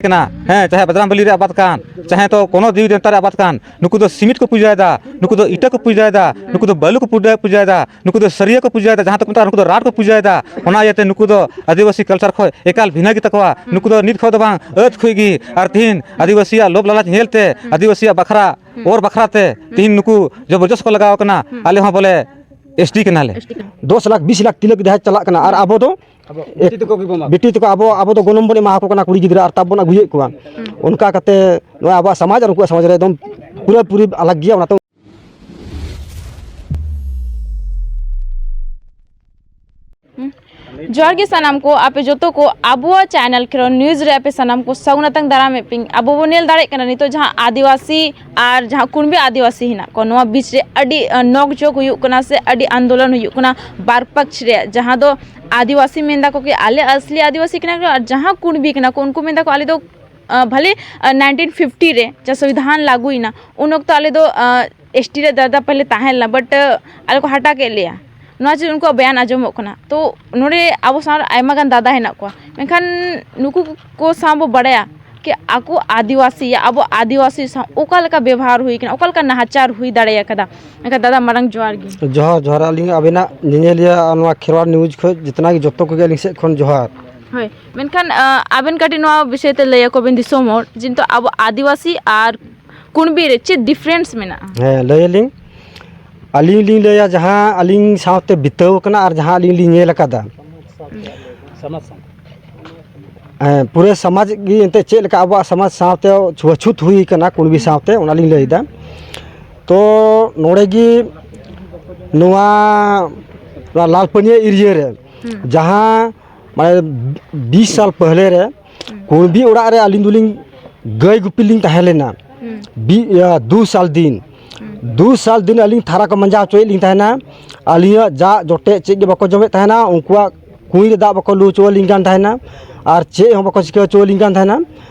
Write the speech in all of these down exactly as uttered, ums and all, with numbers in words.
ᱠᱟᱱᱟ, ᱦᱮᱸ, ᱪᱟᱦᱮ ᱵᱟᱡᱽᱨᱟᱝ ᱵᱟᱞᱤ ᱨᱮ ᱟᱵᱟᱫ ᱠᱟᱱ, ᱪᱟᱦᱮ ᱛᱚ ᱠᱳᱱᱳ ᱫᱮᱵᱤ ᱫᱮᱵᱛᱟ ᱨᱮ ᱟᱵᱟᱫ ᱠᱟᱱ, ᱱᱩᱠᱩ ᱫᱚ ᱥᱤᱢᱤᱴ ᱠᱚ ᱯᱩᱡᱟᱹᱭᱮᱫᱟ, ᱱᱩᱠᱩ ᱫᱚ ᱤᱴᱟᱹ ᱠᱚ ᱯᱩᱡᱟᱹᱭᱮᱫᱟ, ᱱᱩᱠᱩ ᱫᱚ ᱵᱟᱹᱞᱩ ᱠᱚ ᱯᱩᱡᱟᱹ-, ᱯᱩᱡᱟᱹᱭᱮᱫᱟ, ᱱᱩᱠᱩ ᱫᱚ ᱥᱟᱹᱨᱤᱭᱟᱹ ᱠᱚ ᱯᱩᱡᱟᱹᱭᱮᱫᱟ, ᱡᱟᱦᱟᱸ ᱛᱮᱠᱚ ᱢᱮᱛᱟᱜᱼᱟ ᱱᱩᱠᱩ ᱫᱚ ᱨᱟᱴ ᱠᱚ ᱯᱩᱡᱟᱹᱭᱮᱫᱟ᱾ ᱚᱱᱟ ᱤᱭᱟᱹᱛᱮ ᱱᱩᱠᱩ ᱫᱚ ᱟᱹᱫᱤᱵᱟᱹᱥᱤ culture ᱠᱷᱚᱱ ᱮᱠᱟᱞ ᱵᱷᱤᱱᱟᱹ ᱜᱮᱛᱟ ᱠᱚᱣᱟ᱾ ᱱᱩᱠᱩ ᱫᱚ ᱱᱤᱛ ᱠᱷᱚᱱ ᱫᱚ ᱵᱟᱝ, ᱟᱹᱛ ᱠᱷᱚᱱ ᱜᱮ᱾ ᱟᱨ ᱛᱤᱦᱤᱧ ᱟᱹᱫᱤᱵᱟᱹᱥᱤᱭᱟᱜ ᱞᱳᱵᱷ ᱞᱟᱞᱟᱪ ᱧᱮᱞ ᱛᱮ, ᱟᱹᱫᱤᱵᱟᱹᱥᱤᱭᱟᱜ ᱵᱟᱠᱷᱨᱟ, ᱚᱨ ᱵᱟᱠᱷᱨᱟ ᱛᱮ ᱛᱤᱦᱤᱧ ᱱᱩᱠᱩ ᱡᱚᱵᱚᱨᱡᱚᱥ ᱠᱚ ᱞᱟᱜᱟᱣ ᱠᱟᱱᱟ, ᱟᱞᱮ ᱦᱚᱸ ᱵᱚᱞᱮ ᱮᱥ ᱴᱤ ᱠᱟᱱᱟᱞᱮ᱾ ᱫᱚᱥ ᱞᱟᱠᱷ, ᱵᱤᱥ ᱞᱟᱠᱷ ᱛᱤᱱᱟᱹᱜ ᱡᱟᱦᱟᱸᱭ ᱪᱟᱞᱟᱜ ᱠᱟᱱᱟ, ᱟᱨ ᱟᱵᱚ ᱫᱚ ᱵᱤᱴᱤ ᱛᱟᱠᱚ ᱜᱮᱵᱚᱱ ᱮᱢᱟ ᱠᱚᱣᱟ᱾ ᱵᱤᱴᱤ ᱛᱟᱠᱚ ᱟᱵᱚ, ᱟᱵᱚ ᱫᱚ ᱜᱚᱱᱚᱝ ᱵᱚᱱ ᱮᱢᱟ ᱠᱚ ᱠᱟᱱᱟ ᱠᱩᱲᱤ ᱜᱤᱫᱽᱨᱟᱹ, ᱟᱨ ᱛᱟᱵ ᱵᱚᱱ ᱟᱹᱜᱩᱭᱮᱫ ᱠᱚᱣᱟ᱾ ᱚᱱᱠᱟ ᱠᱟᱛᱮ ᱱᱚᱣᱟ ᱟᱵᱚᱣᱟᱜ ᱥᱚᱢᱟᱡᱽ ᱟᱨ ᱩᱱᱠᱩᱣᱟᱜ ᱥᱚᱢᱟᱡᱽ ᱨᱮ ᱮᱠᱫᱚᱢ ᱯᱩᱨᱟᱹᱯᱩᱨᱤ ᱟᱞᱟᱜᱽ ᱜᱮᱭᱟ᱾ ᱚᱱᱟᱛᱮ ᱡᱚᱦᱟᱨ ᱜᱮ ᱥᱟᱱᱟᱢ ᱠᱚ, ᱟᱯᱮ ᱡᱚᱛᱚ ᱠᱚ ᱟᱵᱚᱣᱟᱜ channel ᱠᱷᱮᱨᱣᱟᱞ news ᱨᱮ ᱟᱯᱮ ᱥᱟᱱᱟᱢ ᱠᱚ ᱥᱟᱹᱜᱩᱱ ᱟᱛᱟᱝ ᱫᱟᱨᱟᱢᱮᱫ ᱯᱮᱭᱟᱹᱧ᱾ ᱟᱵᱚ ᱵᱚᱱ ᱧᱮᱞ ᱫᱟᱲᱮᱭᱟᱜ ᱠᱟᱱᱟ ᱱᱤᱛᱚᱜ ᱡᱟᱦᱟᱸ ᱟᱹᱫᱤᱵᱟᱹᱥᱤ ᱟᱨ ᱡᱟᱦᱟᱸ ᱠᱩᱬᱵᱤ ᱟᱹᱫᱤᱵᱟᱹᱥᱤ ᱦᱮᱱᱟᱜ ᱠᱚᱣᱟ, ᱱᱚᱣᱟ ᱵᱤᱪ ᱨᱮ ᱟᱹᱰᱤ, ᱟᱸ, ᱱᱚᱠ ᱡᱷᱳᱠ ᱦᱩᱭᱩᱜ ᱠᱟᱱᱟ ᱥᱮ ᱟᱹᱰᱤ ᱟᱱᱫᱳᱞᱚᱱ ᱦᱩᱭᱩᱜ ᱠᱟᱱᱟ ᱵᱟᱨ ᱯᱟᱠᱷ ᱨᱮᱭᱟᱜ, ᱡᱟᱦᱟᱸ ᱫᱚ ᱟᱹᱫᱤᱵᱟᱹᱥᱤ ᱢᱮᱱ ᱫᱟᱠᱚ ᱠᱤ ᱟᱞᱮ ᱟᱥᱞᱤ ᱟᱹᱫᱤᱵᱟᱹᱥᱤ ᱠᱟᱱᱟ ᱠᱚ, ᱟᱨ ᱡᱟᱦᱟᱸ ᱠᱩᱬᱵᱤ ᱠᱟᱱᱟ ᱠᱚ ᱩᱱᱠᱩ ᱢᱮᱱ ᱫᱟᱠᱚ ᱟᱞᱮ ᱫᱚ, ᱟᱸ, ᱵᱷᱟᱞᱮ, ᱟᱸ, nineteen fifty ᱨᱮ ᱡᱟ ᱥᱚᱝᱵᱤᱫᱷᱟᱱ ᱞᱟᱹᱜᱩᱭᱮᱱᱟ ᱩᱱ ᱚᱠᱛᱚ ᱟᱞᱮ ᱫᱚ, ᱟᱸ, ᱮᱥ ᱴᱤ ᱨᱮ ᱫᱟᱫᱟ ᱯᱟᱦᱞᱮ ᱛᱟᱦᱮᱸ ᱞᱮᱱᱟ, but, ᱟᱸ, ᱟᱞᱮ ᱠᱚ ᱦᱟᱴᱟ ᱠᱮᱫ ᱞᱮᱭᱟ᱾ ᱱᱚᱣᱟ ᱪᱮᱫ ᱩᱱᱠᱩᱣᱟᱜ ᱵᱚᱭᱟᱱ ᱟᱸᱡᱚᱢᱚᱜ ᱠᱟᱱᱟ᱾ ᱛᱚ ᱱᱚᱰᱮ ᱟᱵᱚ ᱥᱟᱶ ᱟᱭᱢᱟ ᱜᱟᱱ ᱫᱟᱫᱟ ᱦᱮᱱᱟᱜ ᱠᱚᱣᱟ, ᱢᱮᱱᱠᱷᱟᱱ ᱱᱩᱠᱩ ᱠᱚ ᱥᱟᱶ ᱵᱚ ᱵᱟᱲᱟᱭᱟ ᱠᱤ ᱟᱠᱚ ᱟᱹᱫᱤᱵᱟᱹᱥᱤ, ᱟᱵᱚ ᱟᱹᱫᱤᱵᱟᱹᱥᱤ ᱥᱟᱶ ᱚᱠᱟ ᱞᱮᱠᱟ ᱵᱮᱵᱚᱦᱟᱨ ᱦᱩᱭ ᱠᱟᱱᱟ, ᱚᱠᱟ ᱞᱮᱠᱟ ᱱᱟᱦᱟᱪᱟᱨ ᱦᱩᱭ ᱫᱟᱲᱮ ᱟᱠᱟᱫᱟ᱾ ᱢᱮᱱᱠᱷᱟᱱ ᱫᱟᱫᱟ, ᱢᱟᱨᱟᱝ ᱡᱚᱦᱟᱨ ᱜᱮ᱾ ᱡᱚᱦᱟᱨ, ᱡᱚᱦᱟᱨ᱾ ᱟᱹᱞᱤᱧ ᱟᱵᱮᱱᱟᱜ ᱧᱮᱧᱮᱞᱤᱭᱟᱹ ᱟᱨ ᱱᱚᱣᱟ ᱠᱷᱮᱨᱣᱟᱲ news ᱠᱷᱚᱱ ᱡᱚᱛᱚᱱᱟᱜ ᱜᱮ, ᱡᱚᱛᱚ ᱠᱚᱜᱮ ᱟᱹᱞᱤᱧ ᱥᱮᱫ ᱠᱷᱚᱱ ᱡᱚᱦᱟᱨ᱾ ᱦᱳᱭ, ᱢᱮᱱᱠᱷᱟᱱ, ᱟᱸ, ᱟᱵᱮᱱ ᱠᱟᱹᱴᱤᱡ ᱱᱚᱣᱟ ᱵᱤᱥᱚᱭ ᱛᱮ ᱞᱟᱹᱭ ᱟᱠᱚ ᱵᱮᱱ ᱫᱤᱥᱚᱢ ᱦᱚᱲ, ᱡᱮ ᱱᱤᱛᱚᱜ ᱟᱵᱚ ᱟᱹᱫᱤᱵᱟᱹᱥᱤ ᱟᱨ ᱠᱩᱬᱵᱤ ᱨᱮ ᱪᱮᱫ difference ᱢᱮᱱᱟᱜᱼᱟ? ᱦᱮᱸ, ᱞᱟᱹᱭ ᱟᱞᱤᱧ᱾ ᱟᱹᱞᱤᱧ ᱞᱤᱧ ᱞᱟᱹᱭᱟ, ᱡᱟᱦᱟᱸ ᱟᱹᱞᱤᱧ ᱥᱟᱶᱛᱮ ᱵᱤᱛᱟᱹᱣ ᱟᱠᱟᱱᱟ ᱟᱨ ᱡᱟᱦᱟᱸ ᱟᱹᱞᱤᱧ ᱞᱤᱧ ᱧᱮᱞ ᱟᱠᱟᱫᱟ᱾ ᱦᱮᱸ, ᱯᱩᱨᱟᱹ ᱥᱚᱢᱟᱡᱽ ᱜᱮ ᱮᱱᱛᱮᱫ ᱪᱮᱫ ᱞᱮᱠᱟ ᱟᱵᱚᱣᱟᱜ ᱥᱚᱢᱟᱡᱽ ᱥᱟᱶᱛᱮ ᱪᱷᱩᱣᱟᱹᱪᱷᱩᱛ ᱦᱩᱭ ᱟᱠᱟᱱᱟ ᱠᱩᱬᱵᱤ ᱥᱟᱶᱛᱮ, ᱚᱱᱟ ᱞᱤᱧ ᱞᱟᱹᱭᱫᱟ᱾ ᱛᱚ ᱱᱚᱰᱮ ᱜᱮ ᱱᱚᱣᱟ, ᱱᱚᱣᱟ ᱞᱟᱞᱯᱟᱹᱱᱤᱭᱟᱹ area ᱨᱮ ᱡᱟᱦᱟᱸ ᱢᱟᱱᱮ ᱵᱤᱥ ᱥᱟᱞ ᱯᱟᱹᱦᱞᱮ ᱨᱮ ᱠᱩᱬᱵᱤ ᱚᱲᱟᱜ ᱨᱮ ᱟᱹᱞᱤᱧ ᱫᱚᱞᱤᱧ ᱜᱟᱹᱭ ᱜᱩᱯᱤ ᱞᱤᱧ ᱛᱟᱦᱮᱸ ᱞᱮᱱᱟ᱾ ᱵᱤ-, ᱤᱭᱟᱹ, ᱫᱩ ᱥᱟᱞ ᱫᱤᱱ, ᱫᱩ ᱥᱟᱞ ᱫᱤᱱ ᱟᱹᱞᱤᱧ ᱛᱷᱟᱨᱟ ᱠᱚ ᱢᱟᱸᱡᱟᱣ ᱦᱚᱪᱚᱭᱮᱫ ᱞᱤᱧ ᱛᱟᱦᱮᱱᱟ᱾ ᱟᱹᱞᱤᱧᱟᱜ ᱡᱟᱜ ᱡᱚᱴᱮᱫ ᱪᱮᱫ ᱜᱮ ᱵᱟᱠᱚ ᱡᱚᱢᱮᱫ ᱛᱟᱦᱮᱱᱟ, ᱩᱱᱠᱩᱣᱟᱜ ᱠᱩᱸᱧ ᱨᱮ ᱫᱟᱜ ᱵᱟᱠᱚ ᱞᱩ ᱦᱚᱪᱚᱣᱟᱞᱤᱧ ᱠᱟᱱ ᱛᱟᱦᱮᱱᱟ, ᱟᱨ ᱪᱮᱫ ᱦᱚᱸ ᱵᱟᱠᱚ ᱪᱤᱠᱟᱹ ᱦᱚᱪᱚᱣᱟᱞᱤᱧ ᱠᱟᱱ ᱛᱟᱦᱮᱱᱟ᱾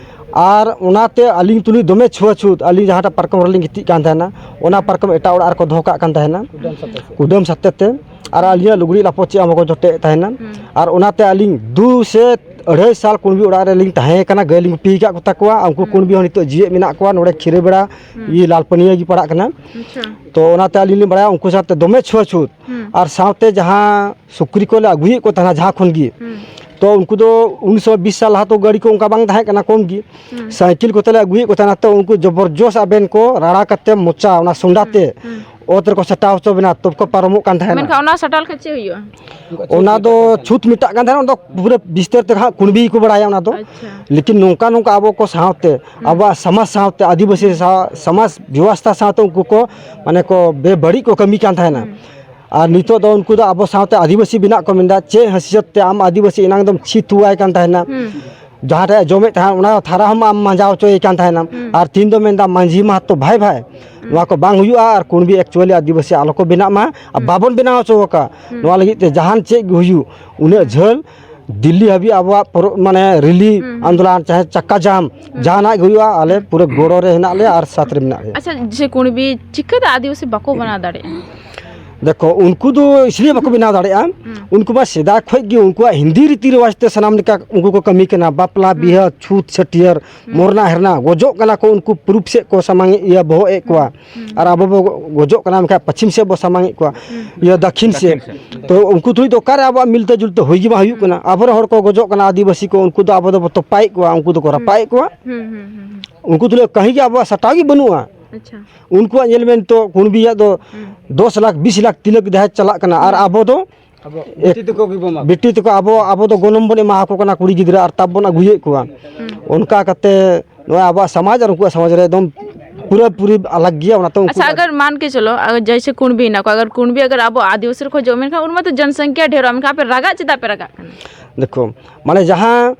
ᱟᱨ ᱚᱱᱟᱛᱮ ᱟᱹᱞᱤᱧ ᱛᱩᱞᱩᱡ ᱫᱚᱢᱮ ᱪᱷᱩᱣᱟᱹᱪᱷᱩᱛ, ᱟᱹᱞᱤᱧ ᱡᱟᱦᱟᱸᱴᱟᱜ ᱯᱟᱨᱠᱚᱢ ᱨᱮᱞᱤᱧ ᱜᱤᱛᱤᱡ ᱠᱟᱱ ᱛᱟᱦᱮᱱᱟ, ᱚᱱᱟ ᱯᱟᱨᱠᱚᱢ ᱮᱴᱟᱜ ᱚᱲᱟᱜ ᱨᱮᱠᱚ ᱫᱚᱦᱚ ᱠᱟᱜ ᱠᱟᱱ ᱛᱟᱦᱮᱱᱟ, ᱠᱩᱰᱟᱹᱢ ᱥᱟᱛᱮ ᱛᱮ᱾ ᱟᱨ ᱟᱹᱞᱤᱧᱟᱜ ᱞᱩᱜᱽᱲᱤᱡ ᱞᱟᱯᱚ ᱪᱮᱫ ᱦᱚᱸ ᱵᱟᱠᱚ ᱡᱚᱴᱮᱫ ᱛᱟᱦᱮᱱᱟ᱾ ᱟᱨ ᱚᱱᱟᱛᱮ ᱟᱹᱞᱤᱧ ᱫᱩ ᱥᱮ ᱟᱹᱲᱦᱟᱹᱭ ᱥᱟᱞ ᱠᱩᱬᱵᱤ ᱚᱲᱟᱜ ᱨᱮᱞᱤᱧ ᱛᱟᱦᱮᱸ ᱠᱟᱱᱟ, ᱜᱟᱹᱭ ᱞᱤᱧ ᱜᱩᱯᱤ ᱟᱠᱟᱫ ᱠᱚ ᱛᱟᱠᱚᱣᱟ᱾ ᱩᱱᱠᱩ ᱦᱩᱸ᱾ ᱠᱩᱬᱵᱤ ᱦᱚᱸ ᱱᱤᱛᱚᱜ ᱡᱤᱣᱮᱫ ᱢᱮᱱᱟᱜ ᱠᱚᱣᱟ, ᱱᱚᱰᱮ ᱠᱷᱤᱨᱟᱹᱵᱮᱲᱟ ᱦᱩᱸ᱾ ᱤᱭᱟᱹ ᱞᱟᱞᱯᱟᱹᱱᱤᱭᱟᱹ ᱜᱮ ᱯᱟᱲᱟᱜ ᱠᱟᱱᱟ᱾ ᱟᱪᱪᱷᱟ᱾ ᱛᱚ ᱚᱱᱟᱛᱮ ᱟᱹᱞᱤᱧ ᱞᱤᱧ ᱵᱟᱲᱟᱭᱟ ᱩᱱᱠᱩ ᱥᱟᱶᱛᱮ ᱫᱚᱢᱮ ᱪᱷᱩᱣᱟᱹᱪᱷᱩᱛ᱾ ᱦᱩᱸ᱾ ᱟᱨ ᱥᱟᱶᱛᱮ ᱡᱟᱦᱟᱸ ᱥᱩᱠᱨᱤ ᱠᱚᱞᱮ ᱟᱹᱜᱩᱭᱮᱫ ᱠᱚ ᱛᱟᱦᱮᱱᱟ ᱡᱟᱦᱟᱸ ᱠᱷᱚᱱ ᱜᱮ, ᱦᱩᱸ᱾ ᱛᱚ ᱩᱱᱠᱩ ᱫᱚ ᱩᱱᱤᱥᱥᱚ ᱵᱤᱥ ᱥᱟᱞ ᱞᱟᱦᱟ ᱛᱚ ᱜᱟᱹᱰᱤ ᱠᱚ ᱚᱱᱠᱟ ᱵᱟᱝ ᱛᱟᱦᱮᱸ ᱠᱟᱱᱟ, ᱠᱚᱢ ᱜᱮ᱾ ᱦᱩᱸ᱾ ᱥᱟᱭᱠᱮᱞ ᱠᱚᱛᱮ ᱞᱮ ᱟᱹᱜᱩᱭᱮᱫ ᱠᱚ ᱛᱟᱦᱮᱱᱟ, ᱛᱚ ᱩᱱᱠᱩ ᱡᱚᱵᱚᱨᱡᱚᱥ ᱟᱵᱮᱱ ᱠᱚ ᱨᱟᱲᱟ ᱠᱟᱛᱮ ᱢᱚᱪᱟ ᱚᱱᱟ ᱥᱚᱸᱰᱟ ᱦᱩᱸ, ᱛᱮ ᱦᱩᱸ᱾ ᱚᱛ ᱨᱮᱠᱚ ᱥᱟᱴᱟᱣ ᱦᱚᱪᱚ ᱵᱮᱱᱟ, ᱛᱚᱵᱮ ᱠᱚ ᱯᱟᱨᱚᱢᱚᱜ ᱠᱟᱱ ᱛᱟᱦᱮᱱᱟ᱾ ᱢᱮᱱᱠᱷᱟᱱ ᱚᱱᱟ ᱥᱟᱴᱟᱣ ᱞᱮᱠᱷᱟᱱ ᱪᱮᱫ ᱦᱩᱭᱩᱜᱼᱟ? ᱚᱱᱟ ᱫᱚ ᱪᱷᱩᱛ ᱢᱮᱴᱟᱜ ᱠᱟᱱ ᱛᱟᱦᱮᱱᱟ, ᱚᱱᱟ ᱫᱚ ᱯᱩᱨᱟᱹ ᱵᱤᱥᱛᱟᱨ ᱛᱮ ᱦᱟᱸᱜ ᱠᱩᱬᱵᱤ ᱜᱮᱠᱚ ᱵᱟᱲᱟᱭᱟ ᱚᱱᱟ ᱫᱚ᱾ ᱟᱪᱪᱷᱟ᱾ ᱞᱮᱠᱤᱱ ᱱᱚᱝᱠᱟ ᱱᱚᱝᱠᱟ ᱟᱵᱚ ᱠᱚ ᱥᱟᱶᱛᱮ, ᱦᱩᱸ᱾ ᱟᱵᱚᱣᱟᱜ ᱥᱚᱢᱟᱡᱽ ᱥᱟᱶᱛᱮ, ᱟᱹᱫᱤᱵᱟᱹᱥᱤ ᱥᱟᱶ-, ᱥᱚᱢᱟᱡᱽ ᱵᱮᱵᱚᱥᱛᱷᱟ ᱥᱟᱶᱛᱮ ᱩᱱᱠᱩ ᱠᱚ ᱢᱟᱱᱮ ᱠᱚ ᱵᱮᱵᱟᱹᱲᱤᱡ ᱠᱚ ᱠᱟᱹᱢᱤ ᱠᱟᱱ ᱛᱟᱦᱮᱱᱟ᱾ ᱦᱩᱸ᱾ ᱟᱨ ᱱᱤᱛᱚᱜ ᱫᱚ ᱩᱱᱠᱩ ᱫᱚ ᱟᱵᱚ ᱥᱟᱶᱛᱮ ᱟᱹᱫᱤᱵᱟᱹᱥᱤ ᱵᱮᱱᱟᱜ ᱠᱚ ᱢᱮᱱᱫᱟ᱾ ᱪᱮᱫ ᱦᱟᱹᱥᱤᱭᱟᱹᱛ ᱛᱮ ᱟᱢ ᱟᱹᱫᱤᱵᱟᱹᱥᱤ ᱮᱱᱟᱝ ᱫᱚᱢ ᱪᱷᱤ ᱛᱷᱩᱣᱟᱭ ᱠᱟᱱ ᱛᱟᱦᱮᱱᱟ? ᱦᱩᱸ᱾ ᱡᱟᱦᱟᱸ ᱴᱷᱮᱡ ᱡᱚᱢᱮᱫ ᱛᱟᱦᱮᱱ, ᱚᱱᱟ ᱛᱷᱟᱨᱟ ᱦᱚᱸᱢ ᱟᱢ ᱢᱟᱸᱡᱟᱣ ᱦᱚᱪᱚᱭᱮ ᱠᱟᱱ ᱛᱟᱦᱮᱱᱟᱢ᱾ ᱦᱩᱸ᱾ ᱟᱨ ᱛᱤᱦᱤᱧ ᱫᱚ ᱢᱮᱱᱫᱟ ᱢᱟᱹᱡᱷᱤ ᱢᱟᱦᱟᱛᱚ ᱵᱷᱟᱭ ᱵᱷᱟᱭ, ᱦᱩᱸ᱾ ᱱᱚᱣᱟ ᱠᱚ ᱵᱟᱝ ᱦᱩᱭᱩᱜᱼᱟ, ᱟᱨ ᱠᱩᱬᱵᱤ actually ᱟᱹᱫᱤᱵᱟᱹᱥᱤ ᱟᱞᱚ ᱠᱚ ᱵᱮᱱᱟᱜ ᱢᱟ, ᱟᱨ ᱦᱩᱸ᱾ ᱵᱟᱵᱚᱱ ᱵᱮᱱᱟᱣ ᱦᱚᱪᱚ ᱟᱠᱟᱫ᱾ ᱦᱩᱸ᱾ ᱱᱚᱣᱟ ᱞᱟᱹᱜᱤᱫ ᱛᱮ ᱡᱟᱦᱟᱱ ᱪᱮᱫ ᱜᱮ ᱦᱩᱭᱩᱜ, ᱩᱱᱟᱹᱜ ᱡᱷᱟᱹᱞ ᱫᱤᱞᱞᱤ ᱦᱟᱹᱵᱤᱡ ᱟᱵᱚᱣᱟᱜ ᱯᱚᱨᱚ-, ᱢᱟᱱᱮ ᱨᱮᱞᱤ ᱦᱩᱸ, ᱦᱩᱸ᱾ ᱟᱱᱫᱳᱞᱚᱱ, ᱪᱟᱦᱮ ᱪᱟᱠᱟ ᱡᱟᱢ, ᱦᱩᱸ᱾ ᱡᱟᱦᱟᱱᱟᱜ ᱜᱮ ᱦᱩᱭᱩᱜᱼᱟ, ᱟᱞᱮ ᱦᱩᱸ᱾ ᱯᱩᱨᱟᱹ ᱜᱚᱲᱚ ᱨᱮ ᱦᱮᱱᱟᱜ ᱞᱮᱭᱟ ᱟᱨ ᱥᱟᱛᱷ ᱨᱮ ᱢᱮᱱᱟᱜ ᱞᱮᱭᱟ᱾ ᱟᱪᱪᱷᱟ, ᱡᱮ ᱠᱩᱬᱵᱤ ᱪᱤᱠᱟᱹᱛᱮ ᱟᱹᱫᱤᱵᱟᱹᱥᱤ ᱵᱟᱠᱚ ᱵᱮᱱᱟᱣ ᱫᱟᱲᱮᱭᱟᱜᱼᱟ? ᱫᱮᱠᱷᱚ, ᱩᱱᱠᱩ ᱫᱚ ᱤᱥᱞᱤᱭᱮ ᱵᱟᱠᱚ ᱵᱮᱱᱟᱣ ᱫᱟᱲᱮᱭᱟᱜᱼᱟ᱾ ᱦᱩᱸ᱾ ᱩᱱᱠᱩ ᱢᱟ ᱥᱮᱫᱟᱭ ᱠᱷᱚᱡ ᱜᱮ ᱩᱱᱠᱩᱣᱟᱜ ᱦᱤᱱᱫᱤ ᱨᱤᱛᱤ ᱨᱮᱣᱟᱡᱽ ᱛᱮ ᱥᱟᱱᱟᱢ ᱞᱮᱠᱟ ᱩᱱᱠᱩ ᱠᱚ ᱠᱟᱹᱢᱤ ᱠᱟᱱᱟ᱾ ᱵᱟᱯᱞᱟ, ᱦᱩᱸ᱾ ᱵᱤᱦᱟᱹ, ᱪᱷᱩᱛ, ᱪᱷᱟᱹᱴᱭᱟᱹᱨ, ᱦᱩᱸ᱾ ᱢᱚᱨᱱᱟ ᱦᱮᱨᱱᱟ, ᱜᱚᱡᱚᱜ ᱠᱟᱱᱟ ᱠᱚ, ᱩᱱᱠᱩ ᱯᱩᱨᱩᱵ ᱥᱮᱫ ᱠᱚ ᱥᱟᱢᱟᱝ ᱮᱫ, ᱤᱭᱟᱹ, ᱵᱚᱦᱚᱜ ᱮᱫ ᱠᱚᱣᱟ᱾ ᱦᱩᱸ᱾ ᱟᱨ ᱟᱵᱚ ᱵᱚ ᱜᱚᱡᱚᱜ ᱠᱟᱱᱟ, ᱢᱮᱱᱠᱷᱟᱱ ᱯᱚᱪᱷᱤᱢ ᱥᱮᱫ ᱵᱚ ᱥᱟᱢᱟᱝ ᱮᱫ ᱠᱚᱣᱟ, ᱦᱩᱸ᱾ ᱤᱭᱟᱹ, ᱫᱟᱹᱠᱷᱤᱱ ᱥᱮᱫ᱾ ᱫᱟᱹᱠᱷᱤᱱ ᱥᱮᱫ᱾ ᱛᱚ ᱩᱱᱠᱩ ᱛᱩᱞᱩᱡ ᱫᱚ ᱚᱠᱟᱨᱮ ᱟᱵᱚᱣᱟᱜ ᱢᱤᱞᱛᱮ ᱡᱩᱞᱛᱮ ᱦᱩᱭ ᱜᱮ ᱵᱟᱝ ᱦᱩᱭᱩᱜ ᱦᱩᱸ᱾ ᱠᱟᱱᱟ᱾ ᱟᱵᱚᱨᱮᱱ ᱦᱚᱲ ᱠᱚ ᱜᱚᱡᱚᱜ ᱠᱟᱱᱟ, ᱟᱹᱫᱤᱵᱟᱹᱥᱤ ᱠᱚ, ᱩᱱᱠᱩ ᱫᱚ ᱟᱵᱚ ᱫᱚᱵᱚ ᱛᱚᱯᱟᱭᱮᱫ ᱠᱚᱣᱟ, ᱩᱱᱠᱩ ᱫᱚᱠᱚ ᱦᱩᱸ᱾ ᱨᱟᱯᱟᱜᱮᱫ ᱠᱚᱣᱟ᱾ ᱦᱩᱸ, ᱦᱩᱸ, ᱦᱩᱸ, ᱦᱩᱸ᱾ ᱩᱱᱠᱩ ᱛᱩᱞᱩᱡ ᱠᱟᱹᱦᱤ ᱜᱮ ᱟᱵᱚᱣᱟᱜ ᱥᱟᱴᱟᱣ ᱜᱮ ᱵᱟᱹᱱᱩᱜᱼᱟ᱾ ᱟᱪᱪᱷᱟ᱾ ᱩᱱᱠᱩᱣᱟᱜ ᱧᱮᱞ ᱵᱮᱱ ᱛᱚ, ᱠᱩᱬᱵᱤᱭᱟᱜ ᱫᱚ ᱦᱩᱸ᱾ ᱫᱚᱥ ᱞᱟᱠᱷ, ᱵᱤᱥ ᱞᱟᱠᱷ ᱛᱤᱱᱟᱹᱜ ᱫᱟᱦᱮᱡ ᱪᱟᱞᱟᱜ ᱠᱟᱱᱟ, ᱟᱨ ᱦᱩᱸ᱾ ᱟᱵᱚ ᱫᱚ ᱟᱵᱚ ᱮᱠ-, ᱵᱤᱴᱤ ᱛᱟᱠᱚ ᱜᱮᱵᱚᱱ ᱮᱢᱟ ᱠᱚᱣᱟ᱾ ᱵᱤᱴᱤ ᱛᱟᱠᱚ ᱟᱵᱚ, ᱟᱵᱚ ᱫᱚ ᱜᱚᱱᱚᱝ ᱵᱚᱱ ᱮᱢᱟ ᱟᱠᱚ ᱠᱟᱱᱟ, ᱠᱩᱲᱤ ᱜᱤᱫᱽᱨᱟᱹ, ᱟᱨ ᱛᱟᱵ ᱵᱚᱱ ᱟᱹᱜᱩᱭᱮᱫ ᱠᱚᱣᱟ᱾ ᱦᱩᱸ᱾ ᱚᱱᱠᱟ ᱠᱟᱛᱮ ᱱᱚᱣᱟ ᱟᱵᱚᱣᱟᱜ ᱥᱚᱢᱟᱡᱽ ᱟᱨ ᱩᱱᱠᱩᱣᱟᱜ ᱥᱚᱢᱟᱡᱽ ᱨᱮ ᱮᱠᱫᱚᱢ ᱯᱩᱨᱟᱹ ᱯᱩᱨᱤ ᱟᱞᱟᱜᱽ ᱜᱮᱭᱟ, ᱚᱱᱟᱛᱮ ᱩᱱᱠᱩ ᱟᱪᱪᱷᱟ, ᱫᱚ ᱟᱜᱟᱨ ᱢᱟᱱ ᱠᱮ ᱪᱚᱞᱚ, ᱟᱜᱟᱨ ᱡᱮᱭᱥᱮ ᱠᱩᱬᱵᱤ ᱦᱮᱱᱟᱜ ᱠᱚᱣᱟ, ᱟᱜᱟᱨ ᱠᱩᱬᱵᱤ ᱟᱜᱟᱨ ᱟᱵᱚ ᱟᱹᱫᱤᱵᱟᱹᱥᱤ ᱨᱮᱠᱚ ᱦᱤᱡᱩᱜᱼᱟ, ᱢᱮᱱᱠᱷᱟᱱ ᱩᱱ ᱢᱟ ᱛᱚ ᱡᱚᱱᱥᱚᱝᱠᱷᱭᱟ ᱰᱷᱮᱨᱚᱜᱼᱟ, ᱢᱮᱱᱠᱷᱟᱱ ᱟᱯᱮ ᱨᱟᱜᱟᱜ ᱪᱮᱫᱟᱜ ᱯᱮ ᱨᱟᱜᱟᱜ ᱠᱟᱱᱟ? ᱫᱮᱠᱷᱚ, ᱢᱟᱱᱮ ᱡᱟᱦᱟᱸ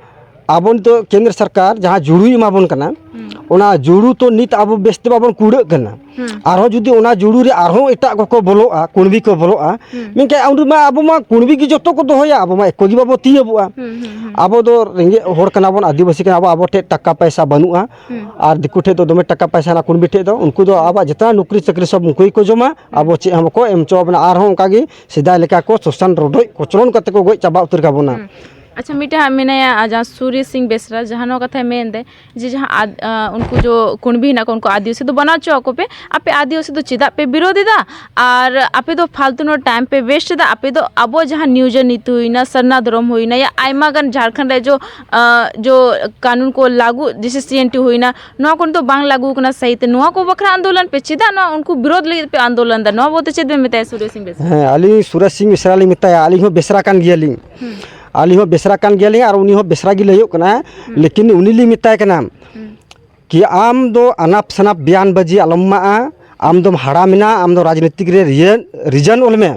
ᱟᱵᱚ ᱱᱤᱛᱚᱜ ᱠᱮᱱᱫᱨᱚ ᱥᱚᱨᱠᱟᱨ ᱡᱟᱦᱟᱸ ᱡᱩᱲᱩᱭ ᱮᱢᱟ ᱵᱚᱱ ᱠᱟᱱᱟ, ᱦᱩᱸ᱾ ᱚᱱᱟ ᱡᱩᱲᱩ ᱛᱚ ᱱᱤᱛ ᱟᱵᱚ ᱵᱮᱥᱛᱮ ᱵᱟᱵᱚᱱ ᱠᱩᱲᱟᱹᱜ ᱠᱟᱱᱟ᱾ ᱦᱩᱸ᱾ ᱟᱨᱦᱚᱸ ᱡᱩᱫᱤ ᱚᱱᱟ ᱡᱩᱲᱩ ᱨᱮ ᱟᱨᱦᱚᱸ ᱮᱴᱟᱜ ᱠᱚᱠᱚ ᱵᱚᱞᱚᱜᱼᱟ, ᱠᱩᱬᱵᱤ ᱠᱚ ᱵᱚᱞᱚᱜᱼᱟ, ᱦᱩᱸ᱾ ᱢᱮᱱᱠᱷᱟᱱ ᱩᱱ ᱨᱮᱢᱟ ᱟᱵᱚ ᱢᱟ ᱠᱩᱬᱵᱤ ᱜᱮ ᱡᱚᱛᱚ ᱠᱚ ᱫᱚᱦᱚᱭᱟ, ᱟᱵᱚ ᱢᱟ ᱮᱠᱚᱭ ᱜᱮ ᱵᱟᱵᱚ ᱛᱤᱭᱟᱹᱵᱚᱜᱼᱟ᱾ ᱦᱩᱸ, ᱦᱩᱸ, ᱦᱩᱸ᱾ ᱟᱵᱚ ᱫᱚ ᱨᱮᱸᱜᱮᱡ ᱦᱚᱲ ᱠᱟᱱᱟ ᱵᱚᱱ, ᱟᱹᱫᱤᱵᱟᱹᱥᱤ ᱠᱟᱱᱟ ᱵᱚᱱ, ᱟᱵᱚ ᱴᱷᱮᱱ ᱴᱟᱠᱟ ᱯᱟᱭᱥᱟ ᱵᱟᱹᱱᱩᱜᱼᱟ᱾ ᱦᱩᱸ᱾ ᱟᱨ ᱫᱤᱠᱩ ᱴᱷᱮᱱ ᱫᱚ ᱫᱚᱢᱮ ᱴᱟᱠᱟ ᱯᱟᱭᱥᱟ ᱦᱮᱱᱟᱜᱼᱟ, ᱠᱩᱬᱵᱤ ᱴᱷᱮᱱ ᱫᱚ, ᱩᱱᱠᱩ ᱫᱚ ᱟᱵᱚᱣᱟᱜ ᱡᱚᱛᱚ ᱱᱚᱠᱨᱤ ᱪᱟᱹᱠᱨᱤ ᱥᱚᱵ ᱩᱱᱠᱩ ᱜᱮᱠᱚ ᱡᱚᱢᱟ, ᱦᱩᱸ᱾ ᱟᱵᱚ ᱪᱮᱫ ᱦᱚᱸ ᱵᱟᱠᱚ ᱮᱢ ᱦᱚᱪᱚ ᱟᱵᱚᱱᱟ᱾ ᱟᱨᱦᱚᱸ ᱚᱱᱠᱟ ᱜᱮ ᱥᱮᱫᱟᱭ ᱞᱮᱠᱟ ᱠᱚ ᱥᱳᱥᱟᱱ ᱨᱚᱰᱚᱡ ᱠᱚᱪᱞᱚᱱ ᱠᱟᱛᱮ ᱠᱚ ᱜᱚᱡ ᱪᱟᱵᱟ ᱩᱛᱟᱹᱨ ᱠᱟᱵᱚᱱᱟ᱾ ᱦᱩᱸ᱾ ᱟᱪᱪᱷᱟ, ᱢᱤᱫᱴᱟᱝ ᱦᱟᱸᱜ ᱢᱮᱱᱟᱭᱟ, ᱟᱨ ᱡᱟᱦᱟᱸ ᱥᱩᱨᱮᱥ ᱥᱤᱝ ᱵᱮᱥᱨᱟ, ᱡᱟᱦᱟᱸ ᱱᱚᱣᱟ ᱠᱟᱛᱷᱟᱭ ᱢᱮᱱ ᱫᱟᱭ ᱡᱮ ᱡᱟᱦᱟᱸ ᱟᱫ-, ᱟᱸ, ᱩᱱᱠᱩ ᱡᱚ ᱠᱩᱬᱵᱤ ᱦᱮᱱᱟᱜ ᱠᱚᱣᱟ, ᱩᱱᱠᱩ ᱟᱹᱫᱤᱵᱟᱹᱥᱤ ᱫᱚ ᱵᱟᱱᱟᱣ ᱦᱚᱪᱚ ᱟᱠᱚ ᱯᱮ᱾ ᱟᱯᱮ ᱟᱹᱫᱤᱵᱟᱹᱥᱤ ᱫᱚ ᱪᱮᱫᱟᱜ ᱯᱮ ᱵᱤᱨᱳᱫ ᱮᱫᱟ? ᱟᱨ ᱟᱯᱮ ᱫᱚ ᱯᱷᱟᱞᱛᱩ ᱱᱚᱣᱟ ᱴᱟᱭᱤᱢ ᱯᱮ ᱣᱮᱥᱴ ᱮᱫᱟ᱾ ᱟᱯᱮ ᱫᱚ ᱟᱵᱚ ᱡᱟᱦᱟᱸ ᱱᱤᱭᱩ ᱡᱮᱱ ᱱᱤᱛᱤ ᱦᱩᱭᱱᱟ, ᱥᱟᱨᱱᱟ ᱫᱷᱚᱨᱚᱢ ᱦᱩᱭᱱᱟ, ᱭᱟ ᱟᱭᱢᱟ ᱜᱟᱱ ᱡᱷᱟᱲᱠᱷᱚᱸᱰ ᱨᱮ ᱡᱚ, ᱟᱸ, ᱡᱚ ᱠᱟᱹᱱᱩᱱ ᱠᱚ ᱞᱟᱹᱜᱩ, ᱡᱮᱭᱥᱮ ᱥᱤ ᱮᱱ ᱴᱤ ᱦᱩᱭᱱᱟ, ᱱᱚᱣᱟ ᱠᱚ ᱱᱤᱛᱚᱜ ᱵᱟᱝ ᱞᱟᱹᱜᱩ ᱠᱟᱱᱟ ᱥᱟᱹᱦᱤ ᱛᱮ᱾ ᱱᱚᱣᱟ ᱠᱚ ᱵᱟᱠᱷᱨᱟ ᱟᱱᱫᱳᱞᱚᱱ ᱯᱮ, ᱪᱮᱫᱟᱜ ᱱᱚᱣᱟ ᱩᱱᱠᱩ ᱵᱤᱨᱳᱫ ᱞᱟᱹᱜᱤᱫ ᱯᱮ ᱟᱱᱫᱳᱞᱚᱱ ᱮᱫᱟ? ᱱᱚᱣᱟ ᱵᱟᱵᱚᱫ ᱛᱮ ᱪᱮᱫ ᱵᱮᱱ ᱢᱮᱛᱟᱭᱟ ᱥᱩᱨᱮᱥ ᱥᱤᱝ ᱵᱮᱥᱨᱟ? ᱦᱮᱸ, ᱟᱹᱞᱤᱧ ᱥᱩᱨᱮᱥ ᱥᱤᱝ ᱵᱮᱥᱨᱟ ᱞᱤᱧ ᱢᱮᱛᱟᱭᱟ, ᱟᱹᱞᱤᱧ ᱦᱚᱸ ᱵᱮᱥᱨᱟ ᱠᱟᱱ ᱜᱮᱭᱟᱞᱤᱧ᱾ ᱦᱩᱸ᱾ ᱟᱹᱞᱤᱧ ᱦᱚᱸ ᱵᱮᱥᱨᱟ ᱠᱟᱱ ᱜᱮᱭᱟᱞᱤᱧ ᱟᱨ ᱩᱱᱤ ᱦᱚᱸ ᱵᱮᱥᱨᱟ ᱜᱮ ᱞᱟᱹᱭᱚᱜ ᱠᱟᱱᱟ᱾ ᱦᱩᱸ᱾ ᱞᱮᱠᱤᱱ ᱩᱱᱤ ᱞᱤᱧ ᱢᱮᱛᱟᱭ ᱠᱟᱱᱟ ᱦᱩᱸ᱾ ᱠᱤ ᱟᱢ ᱫᱚ ᱟᱱᱟᱯ ᱥᱟᱱᱟᱯ ᱵᱮᱭᱟᱱ ᱵᱟᱡᱤ ᱟᱞᱚᱢ ᱮᱢᱟᱜᱼᱟ, ᱟᱢ ᱫᱚᱢ ᱦᱟᱲᱟᱢ ᱮᱱᱟ, ᱟᱢ ᱫᱚ ᱨᱟᱡᱽᱱᱤᱛᱤᱠ ᱨᱮ ᱨᱤᱭᱟᱹ-, ᱨᱤᱡᱟᱱ ᱚᱞ ᱢᱮ᱾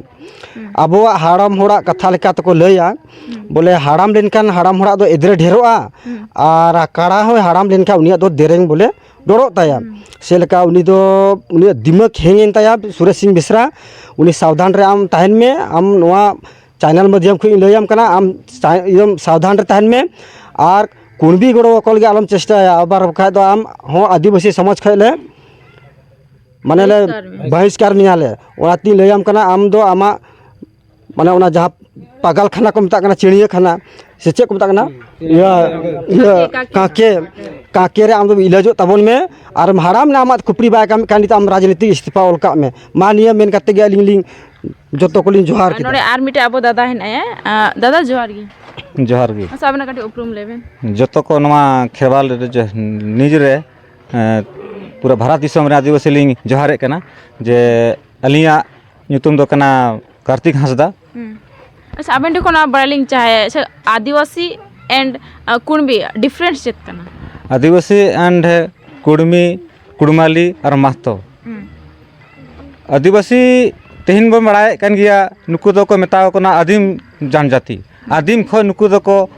ᱦᱩᱸ᱾ ᱟᱵᱚᱣᱟᱜ ᱦᱟᱲᱟᱢ ᱦᱚᱲᱟᱜ ᱠᱟᱛᱷᱟ ᱞᱮᱠᱟ ᱛᱮᱠᱚ ᱞᱟᱹᱭᱟ, ᱦᱩᱸ᱾ ᱵᱚᱞᱮ ᱦᱟᱲᱟᱢ ᱞᱮᱱᱠᱷᱟᱱ ᱦᱟᱲᱟᱢ ᱦᱚᱲᱟᱜ ᱫᱚ ᱮᱫᱽᱨᱮ ᱰᱷᱮᱨᱚᱜᱼᱟ, ᱦᱩᱸ᱾ ᱟᱨ ᱠᱟᱲᱟ ᱦᱚᱸᱭ ᱦᱟᱲᱟᱢ ᱞᱮᱱᱠᱷᱟᱱ ᱩᱱᱤᱭᱟᱜ ᱫᱚ ᱫᱮᱨᱮᱧ ᱵᱚᱞᱮ ᱰᱚᱲᱚᱜ ᱛᱟᱭᱟ᱾ ᱦᱩᱸ᱾ ᱥᱮ ᱞᱮᱠᱟ ᱩᱱᱤ ᱫᱚ, ᱩᱱᱤᱭᱟᱜ ᱫᱤᱢᱟᱹᱜᱽ ᱦᱮᱝ ᱮᱱ ᱛᱟᱭᱟ, ᱥᱩᱨᱮᱥ ᱥᱤᱝ ᱵᱮᱥᱨᱟ, ᱩᱱᱤ ᱥᱟᱵᱫᱷᱟᱱ ᱨᱮ ᱟᱢ ᱛᱟᱦᱮᱱ ᱢᱮ᱾ ᱟᱢ ᱱᱚᱣᱟ ᱪᱮᱱᱮᱞ ᱢᱟᱫᱽᱫᱷᱚᱢ ᱠᱷᱚᱱ ᱤᱧ ᱞᱟᱹᱭᱟᱢ ᱠᱟᱱᱟ, ᱟᱢ ᱥᱟ-, ᱮᱠᱫᱚᱢ ᱥᱟᱵᱫᱷᱟᱱ ᱨᱮ ᱛᱟᱦᱮᱱ ᱢᱮ᱾ ᱟᱨ ᱠᱩᱬᱵᱤ ᱜᱚᱲᱚ ᱠᱚ ᱞᱟᱹᱜᱤᱫ ᱟᱞᱚᱢ ᱪᱮᱥᱴᱟᱭᱟ, ᱟᱵᱟᱨ ᱵᱟᱠᱷᱟᱡ ᱫᱚ ᱟᱢ ᱦᱚᱸ ᱟᱹᱫᱤᱵᱟᱹᱥᱤ ᱥᱚᱢᱟᱡᱽ ᱠᱷᱚᱱ ᱞᱮ, ᱢᱟᱱᱮ ᱞᱮ ᱵᱟᱦᱤᱥᱠᱟᱨ ᱢᱮᱭᱟ᱾ ᱵᱟᱦᱤᱥᱠᱟᱨ ᱢᱮᱭᱟ ᱞᱮ᱾ ᱚᱱᱟᱛᱤᱧ ᱞᱟᱹᱭᱟᱢ ᱠᱟᱱᱟ, ᱟᱢ ᱫᱚ ᱟᱢᱟᱜ, ᱢᱟᱱᱮ, ᱚᱱᱟ ᱡᱟᱦᱟᱸ ᱯᱟᱜᱟᱞ ᱠᱷᱟᱱᱟ ᱠᱚ ᱢᱮᱛᱟᱜ ᱠᱟᱱᱟ, ᱪᱤᱲᱤᱭᱟᱹ ᱠᱷᱟᱱᱟ ᱥᱮ ᱪᱮᱫ ᱠᱚ ᱢᱮᱛᱟᱜ ᱠᱟᱱᱟ, ᱤᱭᱟᱹ, ᱤᱭᱟᱹ, ᱠᱟᱸᱠᱮ, ᱠᱟᱸᱠᱮ᱾ ᱠᱟᱸᱠᱮ ᱨᱮ ᱟᱢ ᱫᱚ ᱤᱞᱟᱡᱚᱜ ᱛᱟᱵᱚᱱ ᱢᱮ᱾ ᱟᱨᱮᱢ ᱦᱟᱲᱟᱢ ᱮᱱᱟ, ᱟᱢᱟᱜ ᱠᱷᱩᱯᱲᱤ ᱵᱟᱭ ᱠᱟᱹᱢᱤ ᱠᱟᱱ, ᱱᱤᱛᱚᱜ ᱟᱢ ᱨᱟᱡᱽᱱᱤᱛᱤ ᱤᱥᱛᱤᱯᱷᱟ ᱚᱞ ᱠᱟᱜ ᱢᱮ᱾ ᱢᱟ, ᱱᱤᱭᱟᱹ ᱢᱮᱱ ᱠᱟᱛᱮ ᱜᱮ ᱟᱹᱞᱤᱧ ᱞᱤᱧ ᱡᱚᱛᱚ ᱠᱚᱞᱤᱧ ᱡᱚᱦᱟᱨ ᱟᱨ ᱠᱮᱫᱟ᱾ ᱱᱚᱰᱮ ᱟᱨ ᱢᱤᱫᱴᱮᱡ ᱟᱵᱚ ᱫᱟᱫᱟ ᱦᱮᱱᱟᱭᱟ᱾ ᱟᱸ, ᱫᱟᱫᱟ, ᱡᱚᱦᱟᱨ ᱜᱮ᱾ ᱡᱚᱦᱟᱨ ᱜᱮ᱾ ᱟᱪᱪᱷᱟ, ᱟᱵᱮᱱᱟᱜ ᱠᱟᱹᱴᱤᱡ ᱩᱯᱨᱩᱢ ᱞᱟᱹᱭ ᱵᱮᱱ᱾ ᱡᱚᱛᱚ ᱠᱚ ᱱᱚᱣᱟ ᱠᱷᱮᱨᱣᱟᱞ ᱨᱮ ᱡᱮ ᱱᱤᱡ ᱨᱮ, ᱮᱸ, ᱯᱩᱨᱟᱹ ᱵᱷᱟᱨᱚᱛ ᱫᱤᱥᱚᱢ ᱨᱮ ᱟᱹᱫᱤᱵᱟᱹᱥᱤ ᱞᱤᱧ ᱡᱚᱦᱟᱨᱮᱫ ᱠᱟᱱᱟ ᱡᱮ ᱟᱹᱞᱤᱧᱟᱜ ᱧᱩᱛᱩᱢ ᱫᱚ ᱠᱟᱱᱟ ᱠᱟᱨᱛᱤᱠ ᱦᱟᱸᱥᱫᱟ᱾ ᱦᱩᱸ᱾ ᱟᱪᱪᱷᱟ, ᱟᱵᱮᱱ ᱴᱷᱮᱱ ᱠᱷᱚᱱ ᱵᱟᱲᱟᱭ ᱞᱤᱧ ᱪᱟᱦᱮ, ᱟᱪᱪᱷᱟ, ᱟᱹᱫᱤᱵᱟᱹᱥᱤ and, ᱟᱸ, ᱠᱩᱬᱵᱤ difference ᱪᱮᱫ ᱠᱟᱱᱟ? ᱟᱹᱫᱤᱵᱟᱹᱥᱤ and ᱠᱩᱲᱢᱤ, ᱠᱩᱲᱢᱟᱞᱤ ᱟᱨ ᱢᱟᱦᱛᱚ᱾ ᱦᱩᱸ᱾ ᱟᱹᱫᱤᱵᱟᱹᱥᱤ ᱛᱮᱦᱮᱧ ᱵᱚᱱ ᱵᱟᱲᱟᱭᱮᱫ ᱠᱟᱱ ᱜᱮᱭᱟ, ᱱᱩᱠᱩ ᱫᱚᱠᱚ ᱢᱮᱛᱟᱣ ᱠᱟᱱᱟ ᱟᱹᱫᱤᱢ ᱡᱟᱱᱡᱟᱹᱛᱤ᱾ ᱟᱹᱫᱤᱢ ᱠᱷᱚᱱ ᱱᱩᱠᱩ ᱫᱚᱠᱚ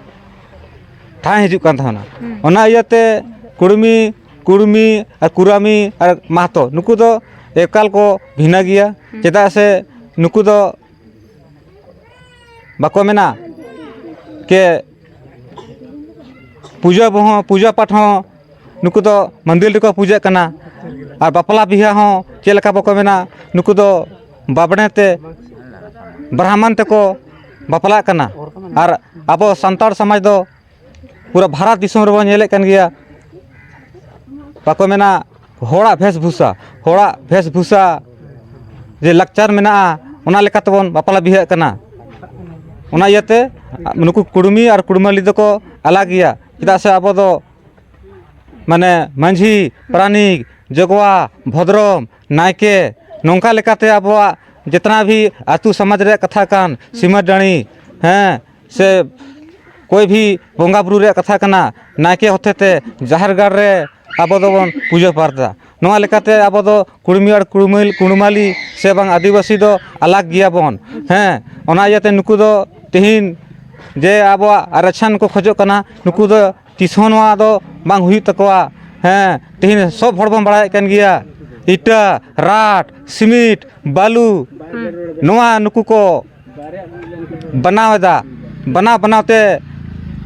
ᱛᱟᱦᱮᱸ ᱦᱤᱡᱩᱜ ᱠᱟᱱ ᱛᱟᱦᱮᱱᱟ᱾ ᱦᱩᱸ᱾ ᱚᱱᱟ ᱤᱭᱟᱹᱛᱮ ᱠᱩᱲᱢᱤ, ᱠᱩᱲᱢᱤ ᱟᱨ ᱠᱩᱨᱟᱢᱤ ᱟᱨ ᱢᱟᱦᱛᱚ ᱱᱩᱠᱩ ᱫᱚ ᱮᱠᱟᱞ ᱠᱚ ᱵᱷᱤᱱᱟᱹ ᱜᱮᱭᱟ᱾ ᱦᱩᱸ᱾ ᱪᱮᱫᱟᱜ ᱥᱮ ᱱᱩᱠᱩ ᱫᱚ ᱵᱟᱠᱚ ᱢᱮᱱᱟ ᱠᱮ ᱯᱩᱡᱟᱹ ᱦᱚᱸ, ᱯᱩᱡᱟᱹ ᱯᱟᱴ ᱦᱚᱸ ᱱᱩᱠᱩ ᱫᱚ ᱢᱚᱱᱫᱤᱨ ᱨᱮᱠᱚ ᱯᱩᱡᱟᱹᱜ ᱠᱟᱱᱟ᱾ ᱟᱨ ᱵᱟᱯᱞᱟ ᱵᱤᱦᱟᱹ ᱦᱚᱸ ᱪᱮᱫ ᱞᱮᱠᱟ ᱵᱟᱠᱚ ᱢᱮᱱᱟ, ᱱᱩᱠᱩ ᱫᱚ ᱵᱟᱵᱽᱲᱮ ᱛᱮ, ᱵᱨᱟᱦᱢᱟᱱ ᱛᱮᱠᱚ ᱵᱟᱯᱞᱟᱜ ᱠᱟᱱᱟ᱾ ᱟᱨ ᱟᱵᱚ ᱥᱟᱱᱛᱟᱲ ᱥᱚᱢᱟᱡᱽ ᱫᱚ ᱯᱩᱨᱟᱹ ᱵᱷᱟᱨᱚᱛ ᱫᱤᱥᱚᱢ ᱨᱮᱵᱚᱱ ᱧᱮᱞᱮᱫ ᱠᱟᱱ ᱜᱮᱭᱟ᱾ ᱵᱟᱠᱚ ᱢᱮᱱᱟ, ᱦᱚᱲᱟᱜ ᱵᱷᱮᱥᱵᱷᱩᱥᱟ, ᱦᱚᱲᱟᱜ ᱵᱷᱮᱥᱵᱷᱩᱥᱟ ᱡᱮ ᱞᱟᱠᱪᱟᱨ ᱢᱮᱱᱟᱜᱼᱟ, ᱚᱱᱟ ᱞᱮᱠᱟ ᱛᱮᱵᱚᱱ ᱵᱟᱯᱞᱟ ᱵᱤᱦᱟᱹᱜ ᱠᱟᱱᱟ᱾ ᱚᱱᱟ ᱤᱭᱟᱹᱛᱮ ᱱᱩᱠᱩ ᱠᱩᱲᱢᱤ ᱟᱨ ᱠᱩᱲᱢᱟᱹᱞᱤ ᱫᱚᱠᱚ ᱟᱞᱟᱜᱽ ᱜᱮᱭᱟ, ᱪᱮᱫᱟᱜ ᱥᱮ ᱟᱵᱚ ᱫᱚ ᱢᱟᱱᱮ ᱢᱟᱹᱡᱷᱤ, ᱯᱟᱨᱟᱱᱤᱠ, ᱡᱚᱜᱽᱣᱟ, ᱵᱷᱚᱫᱽᱨᱚᱢ, ᱱᱟᱭᱠᱮ, ᱱᱚᱝᱠᱟ ᱞᱮᱠᱟᱛᱮ ᱟᱵᱚᱣᱟᱜ ᱡᱮᱛᱱᱟ ᱵᱷᱤ ᱟᱹᱛᱩ ᱥᱚᱢᱟᱡᱽ ᱨᱮᱭᱟᱜ ᱠᱟᱛᱷᱟ ᱠᱟᱱ, ᱥᱤᱢᱟᱹ ᱰᱟᱹᱲᱤ, ᱦᱮᱸ, ᱥᱮ ᱠᱚᱭ ᱵᱷᱤ ᱵᱚᱸᱜᱟ ᱵᱩᱨᱩ ᱨᱮᱭᱟᱜ ᱠᱟᱛᱷᱟ ᱠᱟᱱᱟ, ᱱᱟᱭᱠᱮ ᱦᱚᱛᱮ ᱛᱮ ᱡᱟᱦᱮᱨ ᱜᱟᱲ ᱨᱮ ᱟᱵᱚ ᱫᱚᱵᱚᱱ ᱯᱩᱡᱟᱹ ᱯᱟᱨᱛᱟ᱾ ᱱᱚᱣᱟ ᱞᱮᱠᱟᱛᱮ ᱟᱵᱚ ᱫᱚ ᱠᱩᱲᱢᱤ ᱟᱨ ᱠᱩᱲᱢᱟᱹᱞ-, ᱠᱩᱲᱢᱟᱞᱤ ᱥᱮ ᱵᱟᱝ ᱟᱹᱫᱤᱵᱟᱹᱥᱤ ᱫᱚ ᱟᱞᱟᱜᱽ ᱜᱮᱭᱟ ᱵᱚᱱ᱾ ᱦᱮᱸ, ᱚᱱᱟ ᱤᱭᱟᱹᱛᱮ ᱱᱩᱠᱩ ᱫᱚ ᱛᱮᱦᱮᱧ ᱡᱮ ᱟᱵᱚᱣᱟᱜ ᱟᱨᱟᱪᱷᱟᱱ ᱠᱚ ᱠᱷᱚᱡᱚᱜ ᱠᱟᱱᱟ, ᱱᱩᱠᱩ ᱫᱚ ᱛᱤᱥ ᱦᱚᱸ ᱱᱚᱣᱟ ᱫᱚ ᱵᱟᱝ ᱦᱩᱭᱩᱜ ᱛᱟᱠᱚᱣᱟ᱾ ᱦᱮᱸ, ᱛᱮᱦᱮᱧ ᱥᱚᱵ ᱦᱚᱲ ᱵᱚᱱ ᱵᱟᱲᱟᱭᱮᱫ ᱠᱟᱱ ᱜᱮᱭᱟ, ᱤᱴᱟᱹ, ᱨᱟᱴ, ᱥᱤᱢᱤᱴ, ᱵᱟᱹᱞᱩ, ᱱᱚᱣᱟ ᱱᱩᱠᱩ ᱠᱚ ᱵᱮᱱᱟᱣ ᱮᱫᱟ᱾ ᱵᱮᱱᱟᱣ ᱵᱮᱱᱟᱣ ᱛᱮ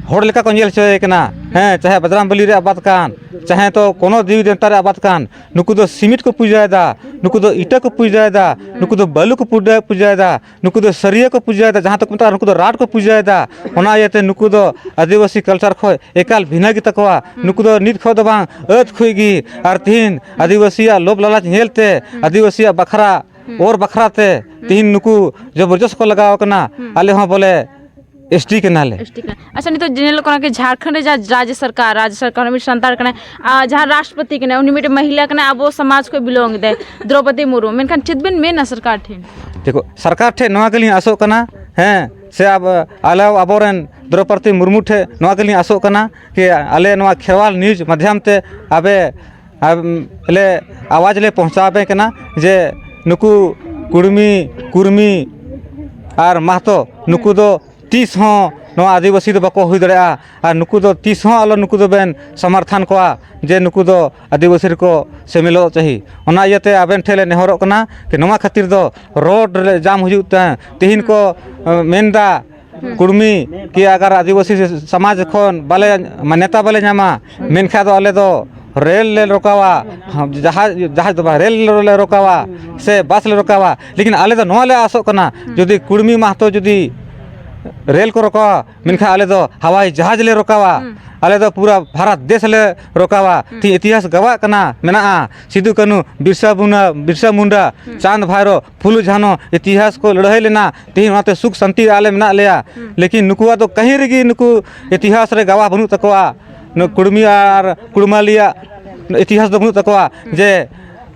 ᱦᱚᱲ ᱞᱮᱠᱟ ᱠᱚ ᱧᱮᱞ ᱦᱚᱪᱚᱭᱮ ᱠᱟᱱᱟ᱾ ᱦᱮᱸ, ᱪᱟᱦᱮ ᱵᱟᱡᱽᱨᱟᱝ ᱵᱟᱞᱤ ᱨᱮ ᱟᱵᱟᱫ ᱠᱟᱱ, ᱪᱟᱦᱮ ᱛᱚ ᱠᱳᱱᱳ ᱫᱮᱵᱤ ᱫᱮᱵᱛᱟ ᱨᱮ ᱟᱵᱟᱫ ᱠᱟᱱ, ᱱᱩᱠᱩ ᱫᱚ ᱥᱤᱢᱤᱴ ᱠᱚ ᱯᱩᱡᱟᱹᱭᱮᱫᱟ, ᱱᱩᱠᱩ ᱫᱚ ᱤᱴᱟᱹ ᱠᱚ ᱯᱩᱡᱟᱹᱭᱮᱫᱟ, ᱱᱩᱠᱩ ᱫᱚ ᱵᱟᱹᱞᱩ ᱠᱚ ᱯᱩᱡᱟᱹ-, ᱯᱩᱡᱟᱹᱭᱮᱫᱟ, ᱱᱩᱠᱩ ᱫᱚ ᱥᱟᱹᱨᱤᱭᱟᱹ ᱠᱚ ᱯᱩᱡᱟᱹᱭᱮᱫᱟ, ᱡᱟᱦᱟᱸ ᱫᱚᱠᱚ ᱢᱮᱛᱟᱜᱼᱟ, ᱱᱩᱠᱩ ᱫᱚ ᱨᱟᱴ ᱠᱚ ᱯᱩᱡᱟᱹᱭᱮᱫᱟ᱾ ᱚᱱᱟ ᱤᱭᱟᱹᱛᱮ ᱱᱩᱠᱩ ᱫᱚ ᱟᱹᱫᱤᱵᱟᱹᱥᱤ culture ᱠᱷᱚᱱ ᱮᱠᱟᱞ ᱵᱷᱤᱱᱟᱹ ᱜᱮᱛᱟ ᱠᱚᱣᱟ᱾ ᱱᱩᱠᱩ ᱫᱚ ᱱᱤᱛ ᱠᱷᱚᱱ ᱫᱚ ᱵᱟᱝ, ᱟᱹᱛ ᱠᱷᱚᱱ ᱜᱮ᱾ ᱟᱨ ᱛᱮᱦᱮᱧ ᱟᱹᱫᱤᱵᱟᱹᱥᱤᱭᱟᱜ ᱞᱳᱵᱷ ᱞᱟᱞᱟᱪ ᱧᱮᱞ ᱛᱮ, ᱟᱹᱫᱤᱵᱟᱹᱥᱤᱭᱟᱜ ᱵᱟᱠᱷᱨᱟ, ᱚᱨ ᱵᱟᱠᱷᱨᱟ ᱛᱮ ᱛᱮᱦᱮᱧ ᱱᱩᱠᱩ ᱡᱚᱵᱚᱨᱡᱚᱥ ᱠᱚ ᱞᱟᱜᱟᱣ ᱠᱟᱱᱟ, ᱟᱞᱮ ᱦᱚᱸ ᱵᱚᱞᱮ ᱮᱥ ᱴᱤ ᱠᱟᱱᱟᱞᱮ᱾ ᱮᱥ ᱴᱤ ᱠᱟᱱᱟ᱾ ᱟᱪᱪᱷᱟ, ᱱᱤᱛᱚᱜ ᱡᱮ ᱧᱮᱞᱚᱜ ᱠᱟᱱᱟ ᱠᱤ ᱡᱷᱟᱲᱠᱷᱚᱸᱰ ᱨᱮ ᱡᱟᱦᱟᱸ ᱨᱟᱡᱽ ᱥᱚᱨᱠᱟᱨ, ᱨᱟᱡᱽ ᱥᱚᱨᱠᱟᱨ ᱩᱱᱤ ᱢᱤᱫ ᱥᱟᱱᱛᱟᱲ ᱠᱟᱱᱟᱭ, ᱟᱨ ᱡᱟᱦᱟᱸ ᱨᱟᱥᱴᱨᱚᱯᱚᱛᱤ ᱠᱟᱱᱟᱭ, ᱩᱱᱤ ᱢᱤᱫᱴᱮᱱ ᱢᱚᱦᱤᱞᱟ ᱠᱟᱱᱟᱭ, ᱟᱵᱚ ᱥᱚᱢᱟᱡᱽ ᱠᱷᱚᱱ belong ᱮᱫᱟᱭ, ᱫᱨᱚᱯᱚᱫᱤ ᱢᱩᱨᱢᱩ᱾ ᱢᱮᱱᱠᱷᱟᱱ ᱪᱮᱫ ᱵᱮᱱ ᱢᱮᱱᱟ ᱥᱚᱨᱠᱟᱨ ᱴᱷᱮᱱ? ᱫᱮᱠᱷᱚ, ᱥᱚᱨᱠᱟᱨ ᱴᱷᱮᱱ ᱱᱚᱣᱟ ᱜᱮᱞᱤᱧ ᱟᱥᱚᱜ ᱠᱟᱱᱟ, ᱦᱮᱸ, ᱥᱮ ᱟᱵ-, ᱟᱞᱮ ᱟᱵᱚᱨᱮᱱ ᱫᱨᱚᱯᱚᱫᱤ ᱢᱩᱨᱢᱩ ᱴᱷᱮᱱ ᱱᱚᱣᱟ ᱜᱮᱞᱤᱧ ᱟᱥᱚᱜ ᱠᱟᱱᱟ ᱠᱤ ᱟᱞᱮ ᱱᱚᱣᱟ ᱠᱷᱮᱨᱣᱟᱞ news ᱢᱟᱫᱽᱫᱷᱚᱢ ᱛᱮ ᱟᱵᱮ ᱟᱢ ᱞᱮ ᱟᱣᱟᱡᱽ ᱞᱮ ᱯᱚᱦᱪᱟᱣ ᱟᱯᱮ ᱠᱟᱱᱟ ᱡᱮ ᱱᱩᱠᱩ ᱠᱩᱲᱢᱤ, ᱠᱩᱨᱢᱤ ᱟᱨ ᱢᱟᱦᱛᱚ ᱱᱩᱠᱩ ᱫᱚ ᱛᱤᱥ ᱦᱚᱸ ᱱᱚᱣᱟ ᱟᱹᱫᱤᱵᱟᱹᱥᱤ ᱫᱚ ᱵᱟᱠᱚ ᱦᱩᱭ ᱫᱟᱲᱮᱭᱟᱜᱼᱟ᱾ ᱟᱨ ᱱᱩᱠᱩ ᱫᱚ ᱛᱤᱥ ᱦᱚᱸ ᱟᱞᱚ ᱱᱩᱠᱩ ᱫᱚᱵᱮᱱ ᱥᱚᱢᱚᱨᱛᱷᱚᱱ ᱠᱚᱣᱟ ᱡᱮ ᱱᱩᱠᱩ ᱫᱚ ᱟᱹᱫᱤᱵᱟᱹᱥᱤ ᱨᱮᱠᱚ ᱥᱮᱢᱮᱞᱚᱜ ᱪᱟᱹᱦᱤ᱾ ᱚᱱᱟ ᱤᱭᱟᱹᱛᱮ ᱟᱵᱮᱱ ᱴᱷᱮᱱ ᱞᱮ ᱱᱮᱦᱚᱨᱚᱜ ᱠᱟᱱᱟ ᱡᱮ ᱱᱚᱣᱟ ᱠᱷᱟᱹᱛᱤᱨ ᱫᱚ road ᱨᱮ jam ᱦᱩᱭᱩᱜ ᱛᱮ ᱛᱮᱦᱮᱧ ᱠᱚ, ᱮ, ᱢᱮᱱᱫᱟ ᱠᱩᱲᱢᱤ ᱠᱤ ᱟᱜᱟᱨ ᱟᱹᱫᱤᱵᱟᱹᱥᱤ ᱥᱚᱢᱟᱡᱽ ᱠᱷᱚᱱ ᱵᱟᱞᱮ, ᱢᱟᱱᱮ, ᱱᱮᱛᱟ ᱵᱟᱞᱮ ᱧᱟᱢᱟ, ᱢᱮᱱᱠᱷᱟᱱ ᱫᱚ ᱟᱞᱮ ᱫᱚ ᱨᱮᱞ ᱞᱮ ᱨᱚᱠᱟᱣᱟ, ᱡᱟᱦᱟᱡᱽ, ᱡᱟᱦᱟᱡᱽ ᱫᱚ ᱵᱟᱝ, ᱨᱮᱞ ᱞᱮ ᱨᱚᱠᱟᱣᱟ ᱥᱮ ᱵᱟᱥ ᱞᱮ ᱨᱚᱠᱟᱣᱟ᱾ ᱞᱮᱠᱤᱱ ᱟᱞᱮ ᱫᱚ ᱱᱚᱣᱟ ᱞᱮ ᱟᱥᱚᱜ ᱠᱟᱱᱟ, ᱡᱩᱫᱤ ᱠᱩᱲᱢᱤ ᱢᱟᱦᱛᱚ ᱡᱩᱫᱤ ᱨᱮᱞ ᱠᱚ ᱨᱚᱠᱟᱣᱟ, ᱢᱮᱱᱠᱷᱟᱱ ᱟᱞᱮ ᱫᱚ ᱦᱟᱣᱟᱭ ᱡᱟᱦᱟᱡᱽ ᱞᱮ ᱨᱚᱠᱟᱣᱟ᱾ ᱦᱩᱸ᱾ ᱟᱞᱮ ᱫᱚ ᱯᱩᱨᱟᱹ ᱵᱷᱟᱨᱚᱛ ᱫᱮᱥ ᱞᱮ ᱨᱚᱠᱟᱣᱟ᱾ ᱦᱩᱸ᱾ ᱛᱮᱦᱮᱧ ᱤᱛᱤᱦᱟᱥ ᱜᱟᱵᱟᱜ ᱠᱟᱱᱟ, ᱢᱮᱱᱟᱜᱼᱟ ᱥᱤᱫᱩ ᱠᱟᱹᱱᱦᱩ, ᱵᱤᱨᱥᱟ ᱢᱩᱱᱰᱟ, ᱵᱤᱨᱥᱟ ᱢᱩᱱᱰᱟ, ᱦᱩᱸ᱾ ᱪᱟᱸᱫᱽ ᱵᱷᱟᱭᱨᱳ, ᱯᱷᱩᱞᱳ ᱡᱷᱟᱱᱳ ᱤᱛᱤᱦᱟᱥ ᱠᱚ ᱞᱟᱹᱲᱦᱟᱹᱭ ᱞᱮᱱᱟ᱾ ᱛᱮᱦᱮᱧ ᱚᱱᱟᱛᱮ ᱥᱩᱠ ᱥᱟᱱᱛᱤ ᱨᱮ ᱟᱞᱮ ᱢᱮᱱᱟᱜ ᱞᱮᱭᱟ᱾ ᱦᱩᱸ᱾ ᱞᱮᱠᱤᱱ ᱱᱩᱠᱩᱣᱟᱜ ᱫᱚ ᱠᱟᱹᱦᱤ ᱨᱮᱜᱮ ᱱᱩᱠᱩ ᱤᱛᱤᱦᱟᱥ ᱨᱮ ᱜᱟᱵᱟ ᱵᱟᱹᱱᱩᱜ ᱛᱟᱠᱚᱣᱟ᱾ ᱱᱩ-, ᱠᱩᱲᱢᱤ ᱟᱨ ᱠᱩᱲᱢᱟᱞᱤᱭᱟᱜ ᱤᱛᱤᱦᱟᱥ ᱫᱚ ᱵᱟᱹᱱᱩᱜ ᱛᱟᱠᱚᱣᱟ, ᱦᱩᱸ᱾ ᱡᱮ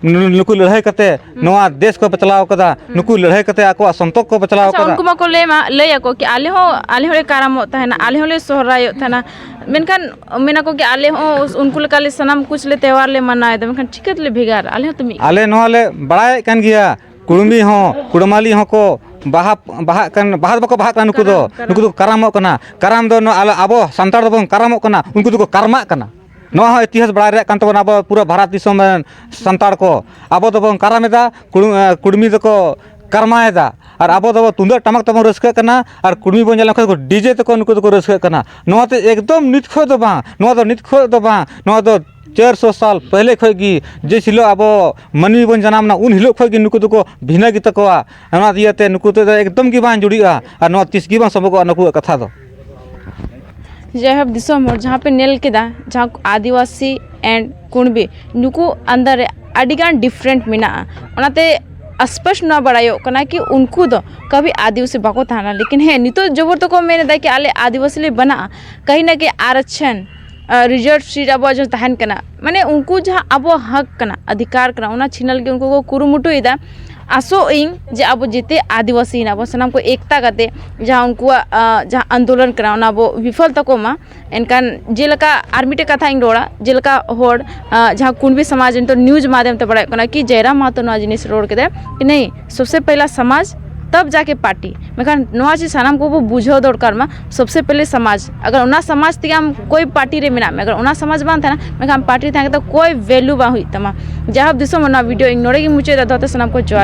ᱱᱩ-, ᱱᱩᱠᱩ ᱞᱟᱹᱲᱦᱟᱹᱭ ᱠᱟᱛᱮ ᱦᱩᱸ᱾ ᱱᱚᱣᱟ ᱫᱮᱥ ᱠᱚ ᱵᱟᱪᱞᱟᱣ ᱠᱟᱫᱟ, ᱦᱩᱸ᱾ ᱱᱩᱠᱩ ᱞᱟᱹᱲᱦᱟᱹᱭ ᱠᱟᱛᱮ ᱟᱠᱚᱣᱟᱜ ᱥᱚᱱᱛᱚᱠ ᱠᱚ ᱵᱟᱪᱞᱟᱣ ᱟᱪᱪᱷᱟ, ᱠᱟᱫᱟ᱾ ᱩᱱᱠᱩ ᱢᱟᱠᱚ ᱞᱟᱹᱭ ᱢᱟ, ᱞᱟᱹᱭ ᱟᱠᱚ ᱠᱤ ᱟᱞᱮ ᱦᱚᱸ, ᱟᱞᱮ ᱦᱚᱸᱞᱮ ᱠᱟᱨᱟᱢᱚᱜ ᱛᱟᱦᱮᱱᱟ, ᱟᱞᱮ ᱦᱚᱸᱞᱮ ᱥᱚᱦᱨᱟᱭᱚᱜ ᱛᱟᱦᱮᱱᱟ, ᱢᱮᱱᱠᱷᱟᱱ ᱢᱮᱱᱟ ᱠᱚ ᱠᱤ ᱟᱞᱮ ᱦᱚᱸ ᱩᱱᱠᱩ ᱞᱮᱠᱟ ᱞᱮ ᱥᱟᱱᱟᱢ ᱠᱩᱪ ᱞᱮ ᱛᱮᱣᱦᱟᱨ ᱞᱮ ᱢᱟᱱᱟᱣ ᱮᱫᱟ, ᱢᱮᱱᱠᱷᱟᱱ ᱪᱤᱠᱟᱹ ᱛᱮᱞᱮ ᱵᱷᱮᱜᱟᱨ? ᱟᱞᱮ ᱦᱚᱸ ᱛᱚ ᱢᱤᱫ ᱟᱞᱮ ᱱᱚᱣᱟ ᱞᱮ ᱵᱟᱲᱟᱭᱮᱫ ᱠᱟᱱ ᱜᱮᱭᱟ, ᱠᱩᱲᱢᱤ ᱦᱚᱸ ᱠᱩᱲᱢᱟᱞᱤ ᱦᱚᱸᱠᱚ ᱵᱟᱦᱟ, ᱵᱟᱦᱟᱜ ᱠᱟᱱ, ᱵᱟᱦᱟ ᱫᱚ ᱵᱟᱠᱚ ᱵᱟᱦᱟᱜ ᱠᱟᱱᱟ ᱱᱩᱠᱩ ᱫᱚ, ᱠᱟᱨᱟᱢ, ᱠᱟᱨᱟᱢ᱾ ᱱᱩᱠᱩ ᱫᱚᱠᱚ ᱠᱟᱨᱟᱢᱚᱜ ᱠᱟᱱᱟ᱾ ᱠᱟᱨᱟᱢ ᱫᱚ ᱱᱚᱣᱟ ᱟᱞᱮ, ᱟᱵᱚ ᱥᱟᱱᱛᱟᱲ ᱫᱚᱵᱚᱱ ᱠᱟᱨᱟᱢᱚᱜ ᱠᱟᱱᱟ, ᱩᱱᱠᱩ ᱫᱚᱠᱚ ᱠᱟᱨᱢᱟᱜ ᱠᱟᱱᱟ᱾ ᱱᱚᱣᱟ ᱦᱚᱸ ᱤᱛᱤᱦᱟᱥ ᱵᱟᱲᱟᱭ ᱨᱮᱭᱟᱜ ᱠᱟᱱ ᱛᱟᱵᱚᱱᱟ, ᱟᱵᱚ ᱯᱩᱨᱟᱹ ᱵᱷᱟᱨᱚᱛ ᱫᱤᱥᱚᱢ ᱨᱮᱱ ᱥᱟᱱᱛᱟᱲ ᱠᱚ᱾ ᱟᱵᱚ ᱫᱚᱵᱚᱱ ᱠᱟᱨᱟᱢ ᱮᱫᱟ, ᱠᱩᱲ-, ᱮ, ᱠᱩᱲᱢᱤ ᱫᱚᱠᱚ ᱠᱟᱨᱢᱟᱭᱮᱫᱟ᱾ ᱟᱨ ᱟᱵᱚ ᱫᱚᱵᱚ ᱛᱩᱢᱫᱟᱹᱜ ᱴᱟᱢᱟᱠ ᱛᱮᱵᱚᱱ ᱨᱟᱹᱥᱠᱟᱹᱜ ᱠᱟᱱᱟ, ᱟᱨ ᱠᱩᱲᱢᱤ ᱵᱚᱱ ᱧᱮᱞ ᱞᱮᱠᱷᱟᱱ ᱠᱚ ᱰᱤᱡᱮ ᱛᱮᱠᱚ ᱱᱩᱠᱩ ᱫᱚᱠᱚ ᱨᱟᱹᱥᱠᱟᱹᱜ ᱠᱟᱱᱟ᱾ ᱱᱚᱣᱟ ᱫᱚ ᱮᱠᱫᱚᱢ ᱱᱤᱛ ᱠᱷᱚᱱ ᱫᱚ ᱵᱟᱝ, ᱱᱚᱣᱟ ᱫᱚ ᱱᱤᱛ ᱠᱷᱚᱱ ᱫᱚ ᱵᱟᱝ, ᱱᱚᱣᱟ ᱫᱚ ᱪᱟᱨᱥᱚ ᱥᱟᱞ ᱯᱟᱹᱦᱞᱮ ᱠᱷᱚᱱ ᱜᱮ, ᱡᱮ ᱦᱤᱞᱳᱜ ᱟᱵᱚ ᱢᱟᱹᱱᱢᱤ ᱵᱚᱱ ᱡᱟᱱᱟᱢ ᱮᱱᱟ, ᱩᱱ ᱦᱤᱞᱳᱜ ᱠᱷᱚᱱ ᱜᱮ ᱱᱩᱠᱩ ᱫᱚᱠᱚ ᱵᱷᱤᱱᱟᱹ ᱜᱮᱛᱟ ᱠᱚᱣᱟ᱾ ᱚᱱᱟ ᱤᱭᱟᱹᱛᱮ ᱱᱩᱠᱩ ᱛᱮᱫᱚ ᱮᱠᱫᱚᱢ ᱜᱮ ᱵᱟᱝ ᱡᱩᱲᱤᱜᱼᱟ, ᱟᱨ ᱱᱚᱣᱟ ᱛᱤᱥ ᱜᱮ ᱵᱟᱝ ᱥᱚᱵᱚᱜᱚᱜᱼᱟ ᱱᱩᱠᱩᱣᱟᱜ ᱠᱟᱛᱷᱟ ᱫᱚ᱾ ᱡᱟᱭᱦᱳᱠ, ᱫᱤᱥᱚᱢ ᱦᱚᱲ, ᱡᱟᱦᱟᱸ ᱯᱮ ᱧᱮᱞ ᱠᱮᱫᱟ, ᱡᱟᱦᱟᱸ ᱟᱹᱫᱤᱵᱟᱹᱥᱤ and ᱠᱩᱬᱵᱤ, ᱱᱩᱠᱩ under ᱨᱮ ᱟᱹᱰᱤᱜᱟᱱ different ᱢᱮᱱᱟᱜᱼᱟ᱾ ᱚᱱᱟᱛᱮ ᱟᱥᱯᱟᱥ ᱱᱚᱣᱟ ᱵᱟᱲᱟᱭᱚᱜ ᱠᱟᱱᱟ ᱠᱤ ᱩᱱᱠᱩ ᱫᱚ ᱠᱟᱹᱵᱷᱤ ᱟᱹᱫᱤᱵᱟᱹᱥᱤ ᱵᱟᱠᱚ ᱛᱟᱦᱮᱱᱟ᱾ ᱞᱮᱠᱤᱱ ᱦᱮᱸ, ᱱᱤᱛᱚᱜ ᱡᱚᱵᱚᱨ ᱛᱮᱠᱚ ᱢᱮᱱ ᱮᱫᱟ ᱠᱤ ᱟᱞᱮ ᱟᱹᱫᱤᱵᱟᱹᱥᱤ ᱞᱮ ᱵᱮᱱᱟᱜᱼᱟ, ᱠᱟᱹᱦᱤ ᱱᱟ ᱠᱟᱹᱦᱤ ᱟᱨᱟᱠᱥᱚᱱ, ᱟᱨ reserve seat ᱟᱵᱚᱣᱟᱜ ᱡᱟᱦᱟᱸ ᱛᱟᱦᱮᱱ ᱠᱟᱱᱟ, ᱢᱟᱱᱮ ᱩᱱᱠᱩ ᱡᱟᱦᱟᱸ ᱟᱵᱚᱣᱟᱜ ᱦᱚᱠ ᱠᱟᱱᱟ, ᱚᱫᱷᱤᱠᱟᱨ ᱠᱟᱱᱟ, ᱚᱱᱟ ᱪᱷᱤᱱᱟᱹᱣ ᱞᱟᱹᱜᱤᱫ ᱩᱱᱠᱩ ᱠᱚ ᱠᱩᱨᱩᱢᱩᱴᱩᱭᱮᱫᱟ᱾ ᱟᱥᱚᱜ ᱟᱹᱧ ᱡᱮ ᱟᱵᱚ ᱡᱮᱛᱮ ᱟᱹᱫᱤᱵᱟᱹᱥᱤ ᱦᱮᱱᱟᱜ ᱵᱚ, ᱥᱟᱱᱟᱢ ᱠᱚ ᱮᱠᱛᱟ ᱠᱟᱛᱮ ᱡᱟᱦᱟᱸ ᱩᱱᱠᱩᱣᱟᱜ, ᱟᱸ, ᱡᱟᱦᱟᱸ ᱟᱱᱫᱳᱞᱚᱱ ᱠᱟᱱᱟ, ᱚᱱᱟ ᱵᱚ ᱵᱤᱯᱷᱚᱞ ᱛᱟᱠᱚ ᱢᱟ᱾ ᱮᱱᱠᱷᱟᱱ ᱡᱮᱞᱮᱠᱟ ᱟᱨ ᱢᱤᱫᱴᱮᱡ ᱠᱟᱛᱷᱟ ᱤᱧ ᱨᱚᱲᱟ, ᱡᱮᱞᱮᱠᱟ ᱦᱚᱲ, ᱟᱸ, ᱡᱟᱦᱟᱸ ᱠᱩᱬᱵᱤ ᱥᱚᱢᱟᱡᱽ ᱱᱤᱛᱚᱜ news ᱢᱟᱫᱷᱭᱚᱢ ᱛᱮ ᱵᱟᱲᱟᱭᱚᱜ ᱠᱟᱱᱟ ᱠᱤ ᱡᱟᱭᱨᱟᱢ ᱢᱟᱦᱟᱛᱚ ᱱᱚᱣᱟ ᱡᱤᱱᱤᱥ ᱨᱚᱲ ᱠᱮᱫᱟᱭ ᱠᱤ ᱱᱟᱹᱭ, ᱥᱚᱵᱥᱮ ᱯᱮᱦᱞᱟ ᱥᱚᱢᱟᱡᱽ, ᱛᱟᱵ ᱡᱟᱠᱮ ᱯᱟᱨᱴᱤ᱾ ᱢᱮᱱᱠᱷᱟᱱ ᱱᱚᱣᱟ ᱡᱮ ᱥᱟᱱᱟᱢ ᱠᱚᱵᱚ ᱵᱩᱡᱷᱟᱹᱣ ᱫᱚᱨᱠᱟᱨ ᱢᱟ, ᱥᱚᱵᱥᱮ ᱯᱮᱦᱞᱮ ᱥᱚᱢᱟᱡᱽ᱾ ᱟᱜᱟᱨ ᱚᱱᱟ ᱥᱚᱢᱟᱡᱽ ᱛᱮᱜᱮ ᱟᱢ ᱠᱚᱭ ᱯᱟᱨᱴᱤ ᱨᱮ ᱢᱮᱱᱟᱜ ᱢᱮ, ᱟᱜᱟᱨ ᱚᱱᱟ ᱥᱚᱢᱟᱡᱽ ᱵᱟᱝ ᱛᱟᱦᱮᱱᱟ, ᱢᱮᱱᱠᱷᱟᱱ ᱯᱟᱨᱴᱤ ᱨᱮ ᱛᱟᱦᱮᱸ ᱠᱟᱛᱮ ᱠᱚᱭ value ᱵᱟᱝ ᱦᱩᱭᱩᱜ ᱛᱟᱢᱟ᱾ ᱡᱟᱭᱦᱳᱠ ᱫᱤᱥᱚᱢ, ᱚᱱᱟ video ᱤᱧ ᱱᱚᱰᱮ ᱜᱤᱧ ᱢᱩᱪᱟᱹᱫ ᱮᱫᱟ᱾ ᱫᱚᱦᱚᱛᱮ ᱥᱟᱱᱟᱢ ᱠᱚ ᱡᱚᱦᱟᱨ ᱜᱮ᱾